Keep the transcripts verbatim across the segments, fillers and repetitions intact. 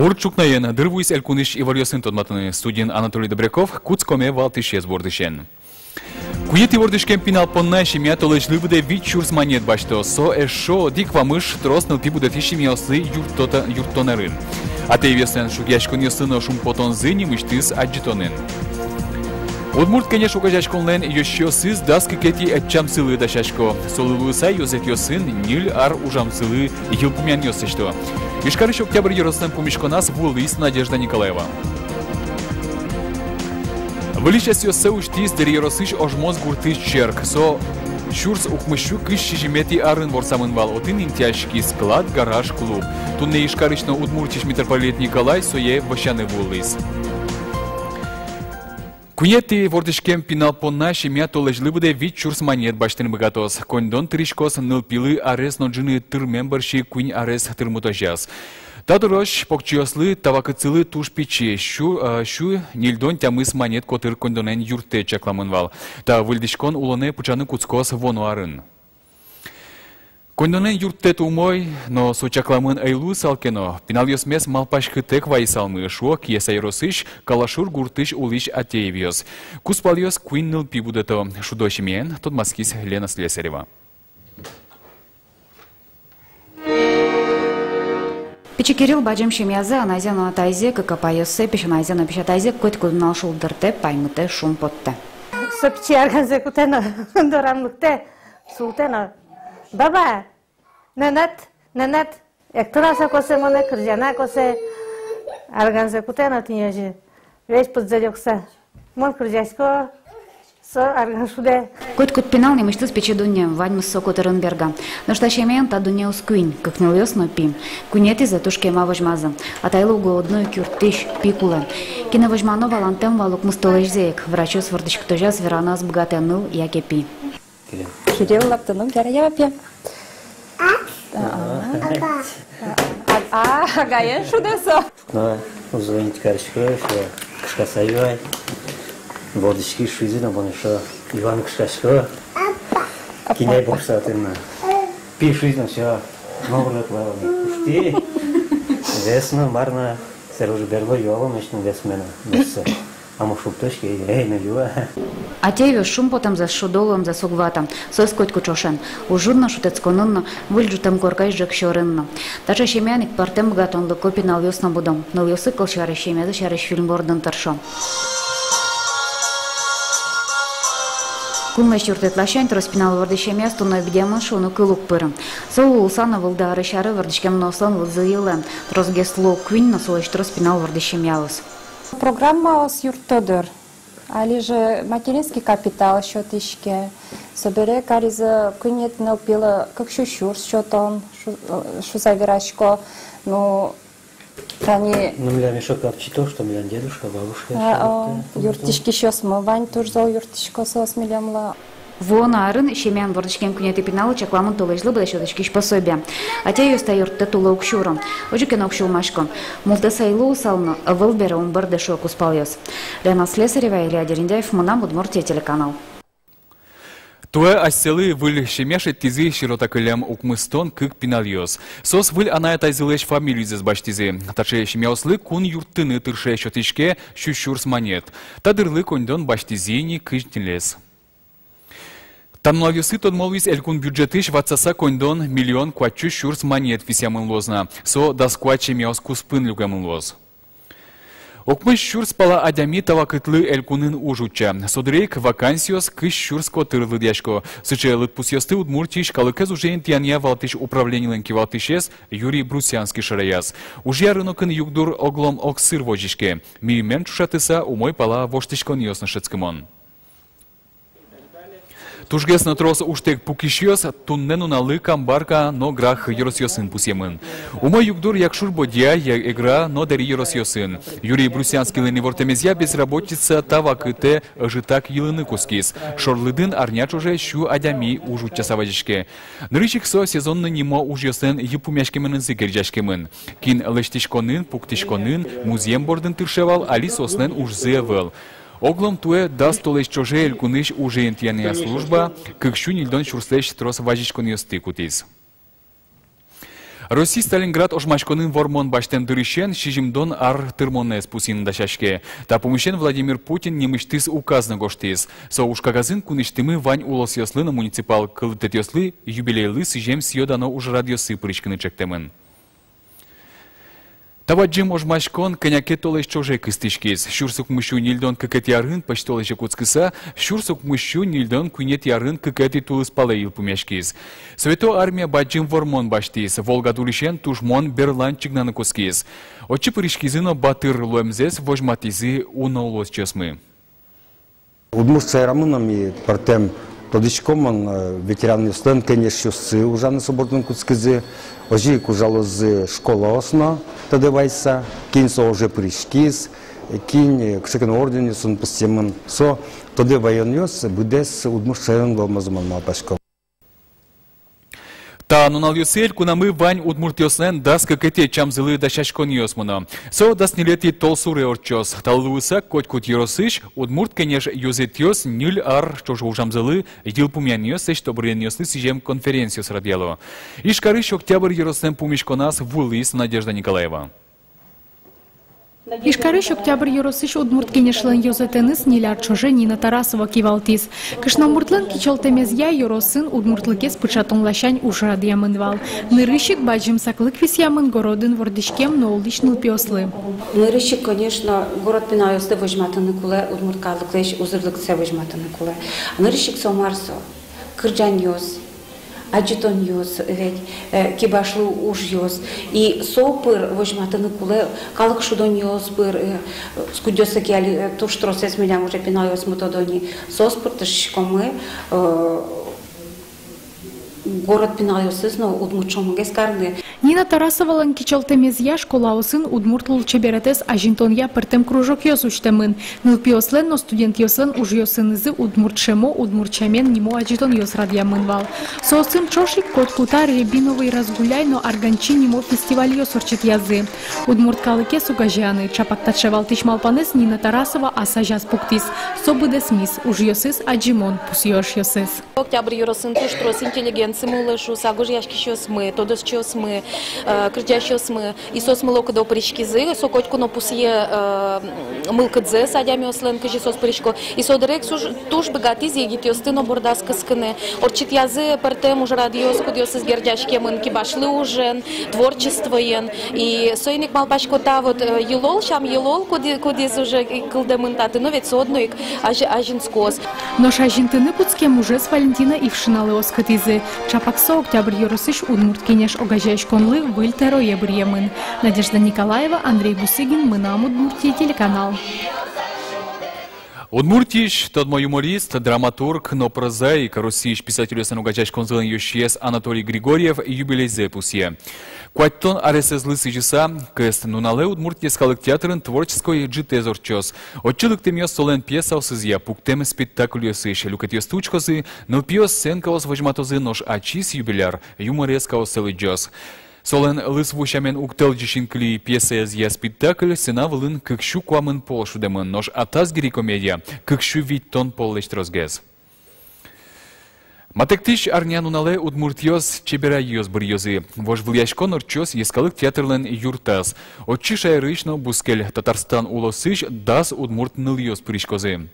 Мурт ӵукнаен дыр вуиз элькунысь иворъёсын тодматыны. Студиын Анатолий Добряков. Кутскоме валтӥсез бордысен. Куинетӥ вордӥськем пинал понна семья толэзьлы быдэ вить сюрс манет басьтоз. Со эшшо одӥг вамыш трос нылпи будэтӥсь семьяослы юрттота-, юрттон арын. Атеевъёслэн шугъяськонъёссы но шумпотонзы нимысьтыз адӟытонын. Удмурт Кенеш огазеяськонлэн ёзчиосыз дас кыкетӥ ӧтчамсылы дасясько. Солы луыса ёзэтъёсын ньыль ар ужамсылы йылпумъянъёс лэсьто. Ижкарысь Октябрь ёрослэн пумиськоназ вуылӥз Надежда Николаева. Выльысь ӧсъёссэ усьтӥз Дэри ёросысь Ожмос гуртысь черк. Со сюрс укмыссю кызь сизьыметӥ арын ворсамын вал. Отын интыяськиз склад, гараж, клуб. Туннэ Ижкарысь но Удмуртиысь митрополит Николай сое вӧсяны вуылӥз. Куинетӥ вордӥськем пинал понна семья толэзьлы быдэ вить сюрс манет басьтыны быгатоз. Коньдон тыриськоз нылпилы арез но ӝыны тырмем бӧрсьы куинь арес тырмытозяз. Та дырозь покчиослы та вакытсылы туж пичи, сю, а, сю ньыльдон тямыс манет котыр коньдонэн юрттэт чакламын вал. Та выльдӥськон улонэ пыӵаны кутскоз вуоно арын. Коньдонэн юрттэт умой, но со чакламын ӧй луысал ке но, пиналъёсмес малпаськытэк вайысалмы, шуо Кияса ёросысь Калашур гуртысь улӥсь Атеевъёс. Кузпалъёс куинь нылпи будэто. Шудо семьяен тодматскиз Лена Слесарева. Пичи Кирилл бадӟым семьязэ, анайзэ но атайзэ, кык апайёссэ, песянайзэ но песятайзэ котькуд нунал шулдыртэ, паймытэ, шумпоттэ. Со пичи арганзэ кутэ но дорам лыктэ, султэ но: «Баба, нэнэт, нэнэт, эктон-а со косэ монэ, кырӟан-а косэ?» Арганзэ кутэ но тӥни озьы весь пыдзэ лёкса. Мон кырӟасько, со арган шудэ. Котькуд пинал нимысьтыз пичи дунне, ваньмыз со котырын берга. Нош та семьяын та дуннеос куинь, кык нылъёс но пи. Куинетӥзэ туж кема возьмазы. Атайлы уго одно ик юрттӥсь, пи кулэ. Кинэ возьмано валантэм вал укмыс толэзьзэ ик, врачъёс вордӥськытозяз вераны ӧз быгатэ: ныл яке пи. Кирилл. Кирилл лаптыны уг яра, я, пе. А, а, а, а, агаен шудэ со. Но, звонить карисько, что кышкаса юай. Вордӥськи шуизы но, мон эшшо юан кышкасько. Кинэ борса тынна. Пи шуиз но, всё. Номыр лэплавны. Пушти. Весмы, марна. Сэр уже берло юало, значит, весмена. Весэ. А мон шуктӥсько, эй, ну юа. Атеевъёс шумпотэмзэс, шудо луэмзэс уг вато. Соос котьку ӵошен. Ужын но, шутэтсконын но, выль ӝутэм коркась ӝӧк сьӧрын но. Таӵе семьяын ик пӧртэм быгатонлыко пиналъёс но будо. Нылъёслы, кылсярысь, семьязы сярысь фильм бордын тыршо. Кунлэсь юрттэт ласянь трос пинал вордӥсь семьяос туннэ быдэмын шуыны кыл уг пыры. Со луыса но вылды арысь аре вордӥськем нуналъёслэн вылзы йылэ. Тросгес луо куинь, но солэсь трос пинал вордӥсь семьяос. Программаос юртто дыр. Али же материнский капитал сётӥське. Собере каризы куинетӥ нылпилы кык сю сюрс сётон, шу-, э, шуса верасько. Ну, тани. Ну, милям эшшо капчи то, что милям дедушка, бабушка, а, эшшо о, юрттӥськисьёсмы вань, туж зол юрттӥсько соос милемлы. Вуоно арын семьяын вордӥськем куинетӥ пиналы чакламын толэзьлы быдэ сётӥськись пособие. Атеевъёс та юрттэт улэ уг сюро. Озьы ке но уг сюлмасько. Мултэс ӧй луысал но, ӧвӧл бере ум бӧрдэ, шуо кузпалъёс. Лена Слесарева, Илья Дерендяев, «Мынам Удмуртие» телеканал. Туэ асьсэлы выль семья шедьтӥзы сирота кылем укмыстон кык пиналъёс. Соос выль анай-атайзылэсь фамилизэс басьтӥзы. Таӵе семьяослы кун юрттыны тырше, сётӥське сю сюрс манет. Та дырлы коньдон басьтӥзы ини кызь ньылез. Та нуналъёсы тодмо луиз: элькун бюджетысь ватсаса коньдон миллион куатьсю сюрс манет висъямын луоз на. Со дас куать семьяос куспын люкемын луоз. Укмыс сюрс пала адями та вакытлы элькунын уж утча. Со дыре ик вакансиос кызь сюрс котыр лыдъясько. Сыӵе лыдпусъёсты Удмуртиысь калыкез уже интыянъя валтӥсь управленилэн кивалтӥсез Юрий Брусянский шараяз. Ужъя рынокын югдур оглом огсыр возиське. Миымен ӵошатыса, умой пала воштӥськонъёс но шӧдскымон. Тужгес но трос ужтэк пукисьёс туннэ нуналлы Камбарка но Грах ёросъёсын пусъемын. Умой югдур Якшур-Бӧдья, Я-, Эгра но Дэри ёросъёсын. Юрий Брусянскийлэн ивортэмезъя, безработица та вакытэ ӧжытак йылыны кутскиз. Шорлыдын арня ӵоже сю адями уж утчаса вазиське. Нырысь ик со сезонной нимо ужъёслэн йылпумъяськеменызы герӟаськемын. Кин лэсьтӥськонын, пуктӥськонын, музъем бордын тырше вал, али соослэн ужзы ӧвӧл. Оглом туэ дас толэзь ӵоже элькунысь уже интыянъя служба кык сю ньыльдон сюрслэсь трос вазиськонъёсты кутӥз. Россия Сталинград ожмаськонын вормон басьтэм дырысен сизьымдон ар тырмонэз пусйыны дасяське. Та пумысен Владимир Путин нимысьтыз указ но гожтӥз. Со ужкагазын кунысьтымы вань улосъёслы но муниципал кылдытэтъёслы юбилейлы сӥзем сӥё-дано ужрадъёсы пыриськыны чектэмын. Та бадӟым ожмаськон кӧня ке толэзь ӵоже кыстӥськиз. Сюрс укмыссю ньыльдон кыкетӥ арын пӧсьтолэзе кутскыса, сюрс укмыссю ньыльдон куинетӥ арын кыкетӥ тулыспалэ йылпумъяськиз. Совето Армия бадӟым вормон басьтӥз, Волга дурысен тужмон берлань чигнаны кутскиз. Отчы пыриськизы но батыр луэмзэс возьматӥзы уно улосчиосмы. Удмурт шаерамы но ми пӧртэм тодӥськом, мон, э, ветеранъёслэн кенешъёссы ужаны со бордын кутскизы, озьы ик ужалозы школаос но, тодэ вайыса, кин со оже пыриськиз, кин, э, кыӵе ке но орденъёсын пусъемын. Со тодэ ваёнъёс быдэс удмурт шаерын луомозы, мон малпасько. Та нуналъёсы элькунамы вань удмуртъёслэн дас кыкетӥ ӧтчамзылы дасяськонъёс мыно. Со дас ньылетӥ толсуре ортчоз. Та луыса котькуд ёросысь «Удмурт кенеш» ёзэтъёс ньыль ар ӵоже ужамзылы йылпумъянъёс, лэсьто быръёнъёслы сӥзем конференциос радъяло. Ижкарысь «Октябрь» ёрослэн пумиськоназ вуылӥз Надежда Николаева. Ижкарысь «Октябрь» ёросысь «Удмурт кенешлэн» ёзэтэныз ньыль ар ӵоже Нина Тарасова кивалтӥз. Кышномуртлэн кичӧлтэмезъя ёросын удмуртлыкез пыӵатон ласянь уж радъямын вал. Нырысь ик бадӟым саклык висъямын городын вордӥськем но улӥсь нылпиослы. Нырысь ик, конечно, город пиналъёслы возьматыны кулэ, удмурт калыклэсь узырлыксэ возьматыны кулэ. Нырысь ик со мар со? Кырӟанъёс, адӟытонъёс, ведь, э, кибашлы ужъёс. И со пыр возьматыны кулэ, калык шудонъёс пыр, э, кудъёссэ ке али, э, туж тросэз милям уже пиналъёсмы тодо ни. Соос пыр тыршиськомы, э, город пиналъёсыз но удмурт шӧмыгес карыны. Нина Тарасовалэн кичӧлтэмезъя школаосын удмурт лулчеберетэз азинтонъя пӧртэм кружокъёс усьтэмын. Нылпиослэн но студентъёслэн ужъёсынызы «Удмурт шӧмо, удмурт сямен» нимо адӟытонъёс радъямын вал. Соосын ӵош ик котькуд ар «Рябиновый разгуляй» но «Арганчи» нимо фестивальёс ортчытъязы. Удмурт калыкез огазеяны — ӵапак таӵе валтӥсь малпанэз Нина Тарасова ас азяз пуктӥз. Со быдэсмиз, ужъёсыз адӟымон, пусъё эшъёсыз. «Октябрь» ёросын туж трос интеллигенцимы улэ шуыса, гожъяськисьёсмы, тодосчиосмы, э, кырӟасьёсмы. И соос мылокыдо пыриськизы, со котьку но пусъе, э, мылкыдзэс адямиослэн, кызьы соос пырисько. И со дыръя ик туж, туж быгатӥз егитъёсты но бордаз кыскыны. Ортчытъязы пӧртэм ужрадъёс, кудъёсыз герӟаськемын кибашлы ужен, творчествоен. И соин ик малпасько, та вот, э, йылол, сям-йылол, куди-, кудӥз уже ик кылдэмын татын, но ведь со одно ик азь-, азинскоз. Нош азинтыны кутскем ужез Валентина Ившиналы оскытӥзы. Ӵапак со «Октябрь» ёросысь «Удмурт кенеш» огазеяськонлы выль тӧрое быръемын. Надежда Николаева, Андрей Бусыгин, «Мынам Удмуртие» телеканал. Удмуртиысь тодмо юморист, драматург но прозаик, Россиысь писательёслэн огазеяськонзылэн ёзчиез Анатолий Григорьев юбилейзэ пусъе. Куатьтон аресэзлы сӥзьыса, кӧснуналэ Удмурт йӧскалык театрын творческой ӝытэз ортчоз. Отчы лыктэмъёс солэн пьесаосызъя пуктэм спектакльёсысь люкетъёсты учкозы, нылпиос сценкаос возьматозы, нош ачиз юбиляр юморескаоссэ лыдӟоз. Солэн «Лысву сямен уг тӧлӟы синкыли» пьесаезъя спектакль сцена вылын кык сю куамын пол шудэмын, нош «Атас герӥ» комедия кык сю витьтон пол лэсьтӥз тросгес. Матэктӥсь арнянуналэ удмуртъёс чеберайёс быръёзы. Вожвылъяськон ортчоз Йӧскалык театрлэн юртаз. Отчы шаерысь но бускель Татарстан улосысь дас удмурт нылъёс пыриськозы.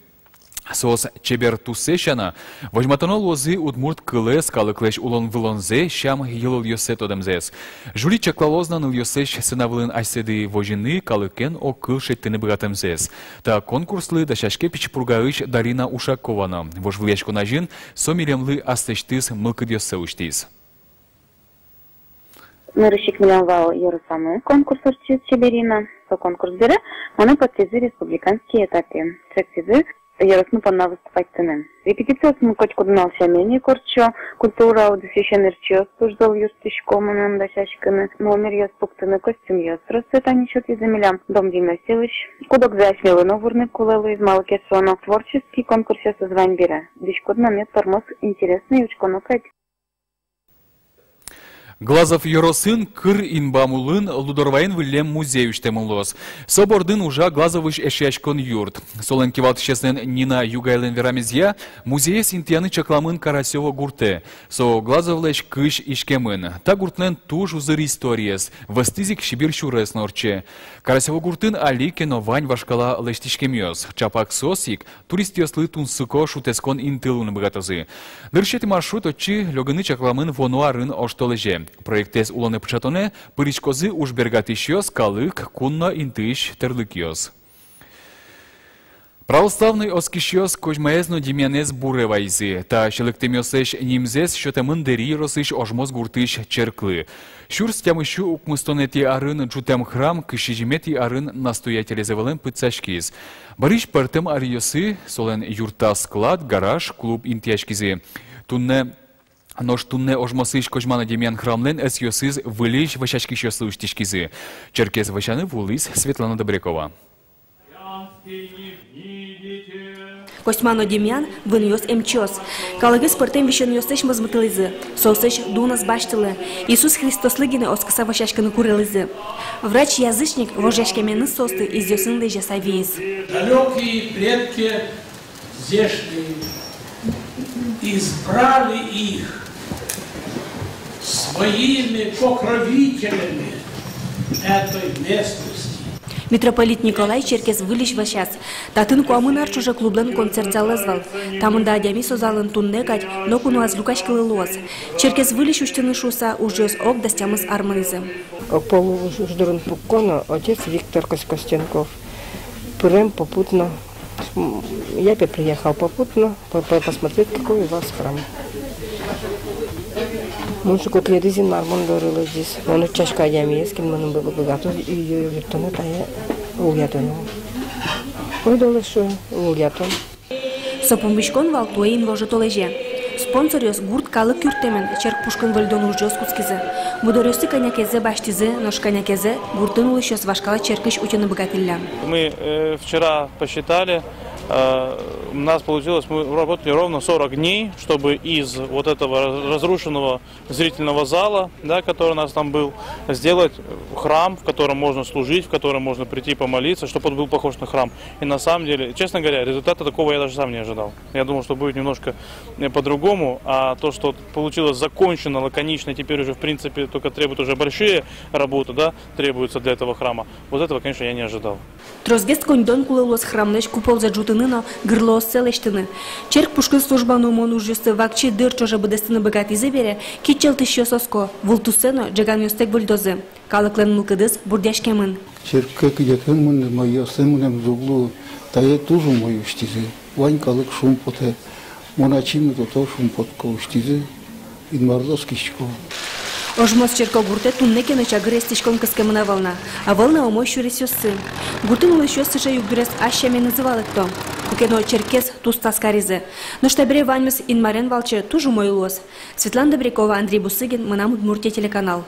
Соос чебер туссэ сяна возьматоно луозы удмурт кылэз, калыклэсь улон-вылонзэ, сям-йылолъёссэ тодэмзэс. Жюри чаклалоз на нылъёслэсь сцена вылын асьсэды возьыны, калыкен огкыл шедьтыны быгатэмзэс. Та конкурслы дасяське Пичи Пургаысь Дарина Ушакова но. Вожвылъяськон азьын со милемлы аслэсьтыз мылкыдъёссэ усьтӥз. Нырысь ик милям вал ёросамы конкурс ортчиз «Чеберина». Со конкурс бере монэ поттӥзы республиканский этапе. Чектӥзы ёросмы понна выступатьтыны. Репетициосмы котькуд нунал сямен ик ортчо, культура удысысен ырчиос туж зол юрттӥсько мыным дасяськыны, номеръёс пуктыны, костюмъёс тросэз тани сётӥзы милям, Дом династиысь. Куд-огзэ асьмелы но вурыны кулэ луиз, малы ке шуоно творческий конкурсъёсыз вань бере, дӥськут но мед тырмоз, интересный, учконо кадь. Глазов ёросын, Кыр инбам улын, Лудорвайын выллем музей усьтэмын луоз. Со бордын ужа Глазовысь эшъяськон юрт. Солэн кивалтӥсезлэн Нина Югаелэн верамезъя, музеез интыяны чакламын Карасёво гуртэ. Со Глазовлэсь кызь иськемын. Та гуртлэн туж узыр историез, вӧзтӥз ик Сибирь сюрес но ортче. Карасёво гуртын али ке но вань вашкала лэсьтӥськемъёс. Чапак соос ик туристъёслы тунсыко шутэтскон инты луыны быгатозы. Нырысетӥ маршрут отчы лёгыны чакламын вуоно арын оштолэзе. Проектэз улонэ пыӵатонэ пыриськозы уж бергатӥсьёс, калык, кун но интыысь тӧрлыкъёс. Православной оскисьёс Козьмаез но Демьянэз буре вайизы. Та сьӧлыктэмъёслэсь нимзэс сётэмын Дэри ёросысь Ожмос гуртысь черклы. Сюрс тямыссю укмыстонэтӥ арын ӝутэм храм кызь сизьыметӥ арын настоятелез ӧвӧлэн пытсаськиз. Бӧрысь пӧртэм аръёсы солэн юртаз склад, гараж, клуб интыяськизы. Туннэ, нош туннэ Ожмосысь Козьма но Демьян храмлэн ӧсъёсыз выльысь вӧсяськисьёслы усьтӥськизы. Черкез вӧсяны вуылӥз Светлана Добрякова. Козьма но Демьян вынъёс эмчиос. Калыкез пӧртэм висёнъёслэсь мозмытылӥзы. Соослэсь дуназ басьтылэ. Иисус Христослы гинэ оскыса вӧсяськыны курылӥзы. Врач-язычник вожъяськеменыз соосты изъёсын лэзьяса вииз. Далёкие предки здешние избрали их своими покровителями этой местности. Митрополит Николай черкез выльысь вӧсяз. Татын куамын ар ӵоже клублэн концерт залэз вал. Та мында адями со залын туннэ кадь ноку но ӧз люкаськылы луоз. Черкез выльысь усьтыны шуыса ужъёс ог дас тямыс ар мынӥзы. Огпол уж, уж дурын пукко но отец Виктор Кос-, Костенков. Пырем попутно. М, я пе приехал попутно, по-, по-, посмотреть, какой у вас храм. Мон шуко, тӥледыз Инмар мон доры лыдӟиз. Мон утчасько адямиез, кин мыным бы-, бы-, быгатоз, и, и, юрттоно тае, улъятоно. Ойдолэ, шуэ, улъятом. Со пумиськон вал туэ инвожо толэзе. Спонсоръёс гурт калык юрттэмен черк пушкын выльдон ужъёс кутскизы. Мудоръёсты кӧнякезэ басьтӥзы, нош кӧнякезэ гуртын улӥсьёс вашкала черкысь утьыны быгатӥллям. Мы, э, вчера посчитали, э, у нас получилось, мы работали ровно сорок дней, чтобы из вот этого раз-, разрушенного зрительного зала, да, который у нас там был, сделать храм, в котором можно служить, в котором можно прийти помолиться, чтобы он был похож на храм. И на самом деле, честно говоря, результата такого я даже сам не ожидал. Я думал, что будет немножко, э, по-другому, а то, что получилось закончено, лаконично, теперь уже, в принципе, только требует уже большие работы, да, требуются для этого храма. Вот этого, конечно, я не ожидал. Тросгес коньдон кулэ луоз храмлэсь куползэ ӝутыны но гырлооссэ лэсьтыны. Черк пушкын служба нуымон ужъёсты вакчи дыр ӵоже быдэстыны быгатӥзы бере, кичӧлтӥсьёс оско, вултуссэ но ӝеганъёстэк выльдозы. Калыклэн мылкыдыз бурдъяськемын. Черкке кыдёкын мынэм, мойёсы мынэмзы уг луы, тае туж умой усьтӥзы. Вань калык шумпотэ. Мон ачим но тото шумпотӥсько, усьтӥзы, Инмарлы оскисько. Ожмос черкогуртэ туннэ ке но чагыр эстӥськон кыскемын ӧвӧл на. Ӧвӧл на умой сюресъёссы. Гуртын улӥсьёс сыӵе югдурез ас сяменызы валэкто. Куке но черкез тустаз каризы. Нош табере ваньмыз Инмарен валче туж умой луоз. Светлана Добрякова, Андрей Бусыгин, «Мынам Удмуртие» телеканал.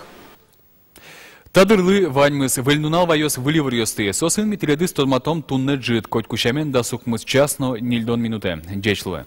Та дырлы ваньмыз. Выль нунал ваёз выль иворъёсты. Соосын ми тӥледыз тодматом туннэ ӝыт, котьку сямен, дас укмыс час но ньыльдон минутэ. Ӟеч луэ.